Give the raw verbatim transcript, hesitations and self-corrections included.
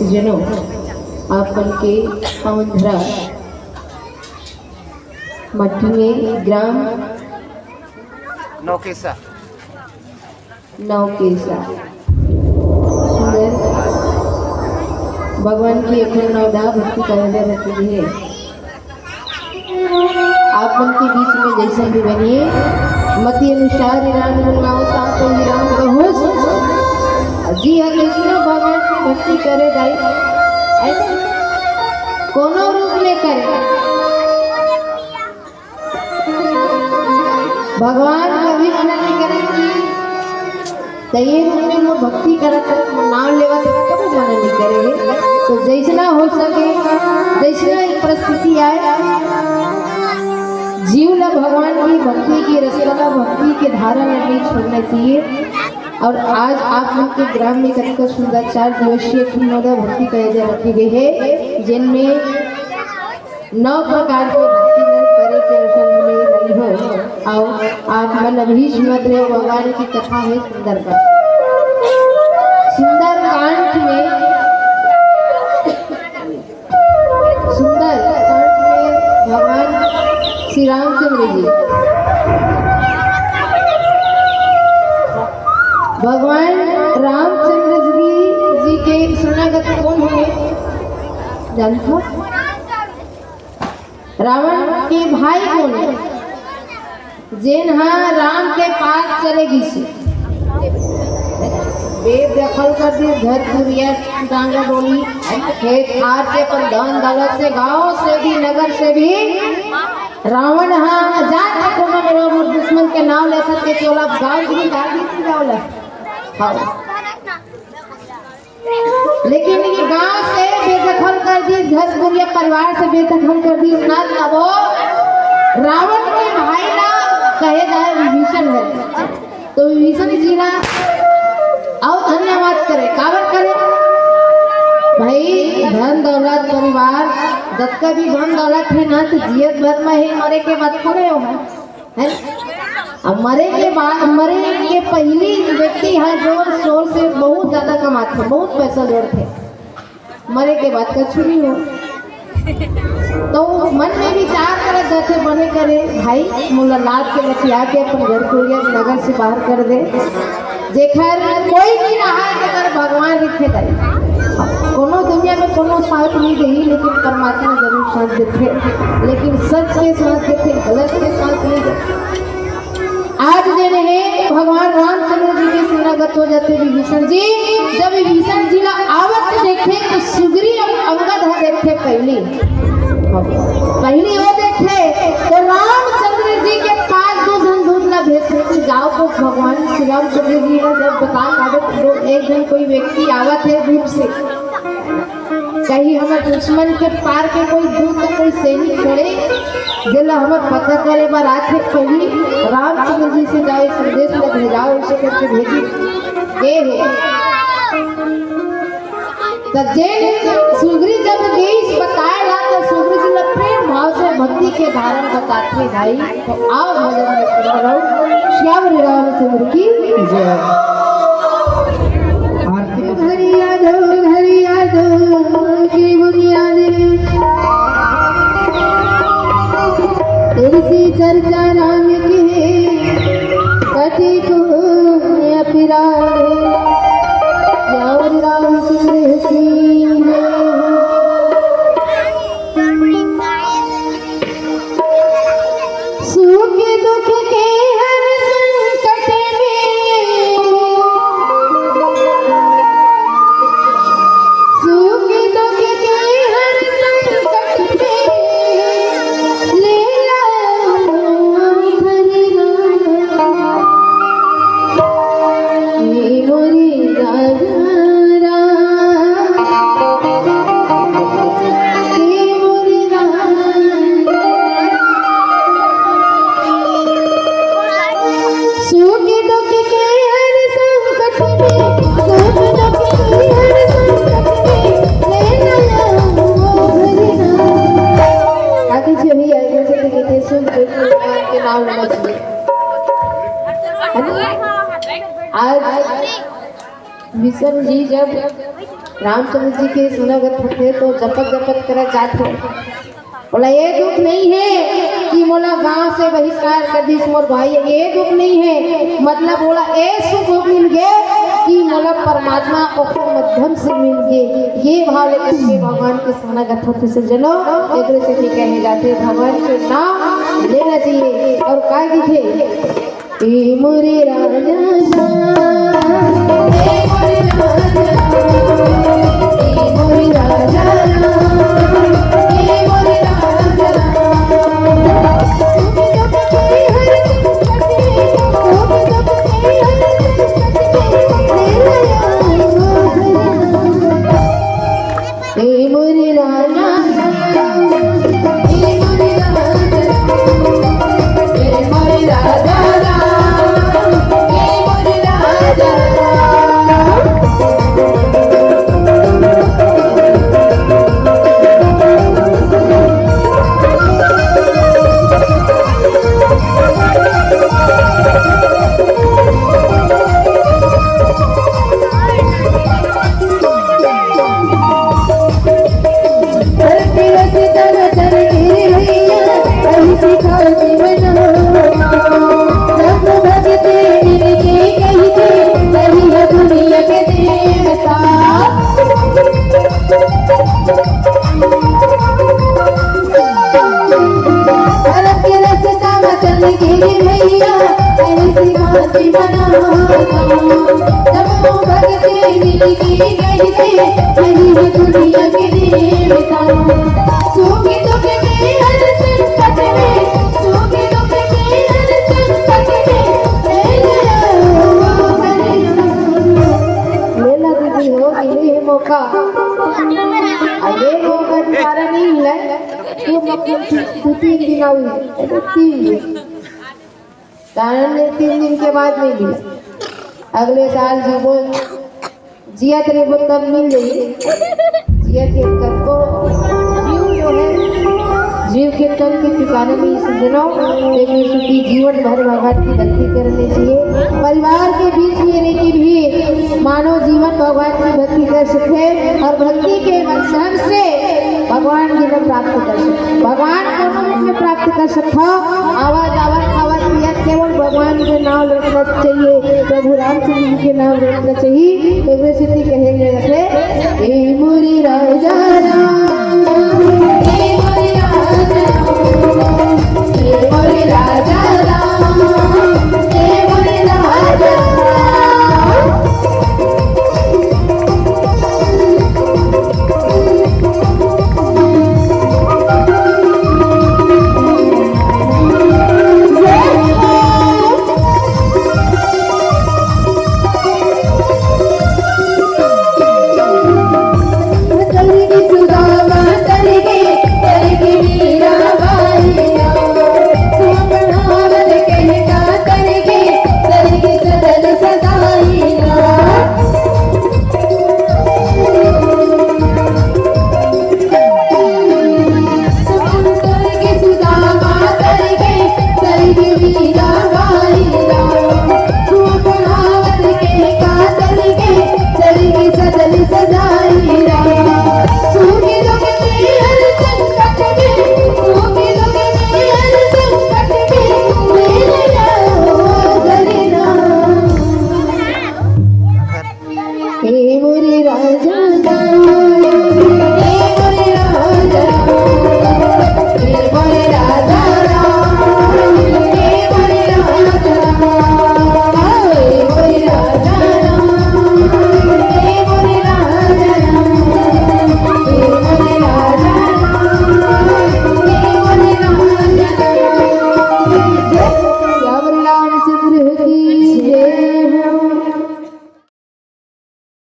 जनों, आप मन के पावन धरा माटी में ग्राम नौकेसा। नौकेसा। सुंदर। भगवान की एखर नवधा भक्ति करे बर रखे गे हे। आप मन के बीच में जइसन भी बनिए, मति अनुसार राम गुण गाओ, ताको ही राम कहो। जी हाँ, जइसनो भगवान की भक्ति करे दाई, ऐसे कोनो रूप में करे। भगवान कभी मना नहीं करे कि त ये रूप में वो भक्ति करत, नाम लेवत, कभी मना नहीं करे। तो जैसना हो सके, जैसना एक परिस्थिति आए, जीव ला भगवान की भक्ति की रसना, भक्ति के धारा में नहीं छोड़ना चाहिए। और आज आप लोग के ग्राम में कतका सुंदर चार दिवसीय नवधा भक्ति का आयोजन रखे गए है, जिनमें नौ प्रकार के भक्ति में करे के अवसर मिले रही हो। अउ आप मन अभी सुनत रहे भगवान की कथा है सुंदरकांड। सुंदरकांड में, सुंदरकांड में भगवान श्री रामचंद्र जी, भगवान रामचंद्र जी, जी के शरणागत कौन है, जानत हो? रावण के भाई कोन हे, जेन ह राम के पास चले गिस हे? बेदखल कर दिस, घर कुरिया, डांगा डोली, खेत खार से, अपन धन दौलत से, गांव से भी, नगर से भी। रावण ह जात के कोनो मेरा मोर दुश्मन के नाम लेथस के चोला गांव भी डाल दी थी जावला। हाँ। लेकिन ये गांव से बेदखल कर दिस, घर दुनिया परिवार से बेदखल कर दिस, ना तबो रावण के भाई ला कहे जाए विभीषण है। तो विभीषण जी ला अउ धन्यवाद करे, काबर करे? भाई, धन दौलत परिवार, जतका भी धन दौलत है ना, तो जियत भर में है, मरे के बाद थोड़े हो है। है ना? अब मरे के बाद, मरे के पहिली व्यक्ति ह जोर शोर से बहुत ज्यादा कमाथे, बहुत पैसा जोड़थे, मरे के बाद कछु नहीं हो। तो मन में विचार करत जाथे, बने करे भाई, मोला लात के लठिया के अपन घर कुरिया नगर से बाहर कर दे। जेकर कोई नहीं रहा, तेकर भगवान रखे दाई। कोनो दुनिया में कोनो साथ नहीं देही, लेकिन परमात्मा जरूर साथ देथे। लेकिन सच के साथ देथे, गलत के साथ नहीं देथे। आज जेन हे भगवान रामचंद्र जी के शरणागत हो जाथे विभीषण जी। जब विभीषण जी ला आवत देखथे तो सुग्रीव अउ अंगद ह देखथे पहिली। पहिली वो देखथे तो रामचंद्र जी के पास दू झन दूत ला भेजथे कि जाओ तो भगवान श्री रामचंद्र जी ला जब बता पावे तो एक झन कोई व्यक्ति आवत हे दूर से, कहीं हमर दुश्मन के पार के कोई दूत, कोई सैनिक खड़े, जेला हमर पता करे बर आथे, पहिली रामचंद्र जी से जाए संदेश ला भेजाओ, ऐसे करके भेजी। ए हे। त जेन सुग्रीव जब गईस बताए ला, त सुग्रीव जी ला प्रेम भाव से भक्ति के धारन बताथे भाई। तो आओ भजन में सुंदर हो। श्याम रामचंद्र की जय। आरती में हरिया दो, हरिया दो, की बुनियाद। तुलसी चर्चा राम की, कटी को अपिराध। श्याम रामचंद्र की जय। सुख दुख के हर संकट में, सुख दुख के हर संकट में, ले ला हरि राम। हे मोरे राजा राम, हे मोरे राम। सुख दुख के हर संकट में, सुख दुख के हर संकट में, ले ना आओ हरि नाम। आगे जो भी आएंगे, उनसे कहते हैं, सुख दुख के नाम लेना चाहिए। है ना? आज विभीषण जी जब रामचंद्र जी के सुनागत होथे तो जपत जपत करत जात हे। बोला, ये दुख नहीं है कि मोला गांव से बहिष्कार कर दिस मोर भाई, ये दुख नहीं है। मतलब बोला, ए सुख मिल गे कि मोला परमात्मा ओकर माध्यम से मिल गे। ये भाव लेकर के भगवान के सुनागत होथे सज्जनों, एकरे से भी कहे जाथे भगवान के नाम लेना चाहिए। और काय दिखे, ए मोरे राजा राम, ए मोरे राजा राम, ए मोरे राजा राम, ए मोरे राजा राम। ए मोरे राजा, ए मोरे राजा, ए मोरे राजा, ए मोरे राजा। लेला दीदी हो, मिली है मौका। आ ये मौका दोबारा नहीं मिला है। ये मौका दो तीन दिन आऊ, तीन दिन। कारण ये तीन दिन के बाद नहीं मिला। अगले साल जीवन जियत रहिबो तब मिल जाई। जियत के कतको जीव जो है, जीव के तन के ठिकाने में इस दिनों एक सुखी जीवन भर भगवान की भक्ति करने चाहिए। परिवार के बीच में रह के भी मानव जीवन भगवान की भक्ति कर सकथे और भक्ति के माध्यम से भगवान जी को प्राप्त कर सकथे। भगवान कोनो रूप में प्राप्त कर सकथो। आवा जावा खावा पिया केवल भगवान के नाम रटना चाहिए, प्रभु रामचंद्र जी के नाम रटना चाहिए। एकरे सेती कहे गे रथे, ए मोरे राजा राम, ए मोरे राजा राम, ए मोरे राजा राम, ए मोरे राजा राम। हे मोरे राजा।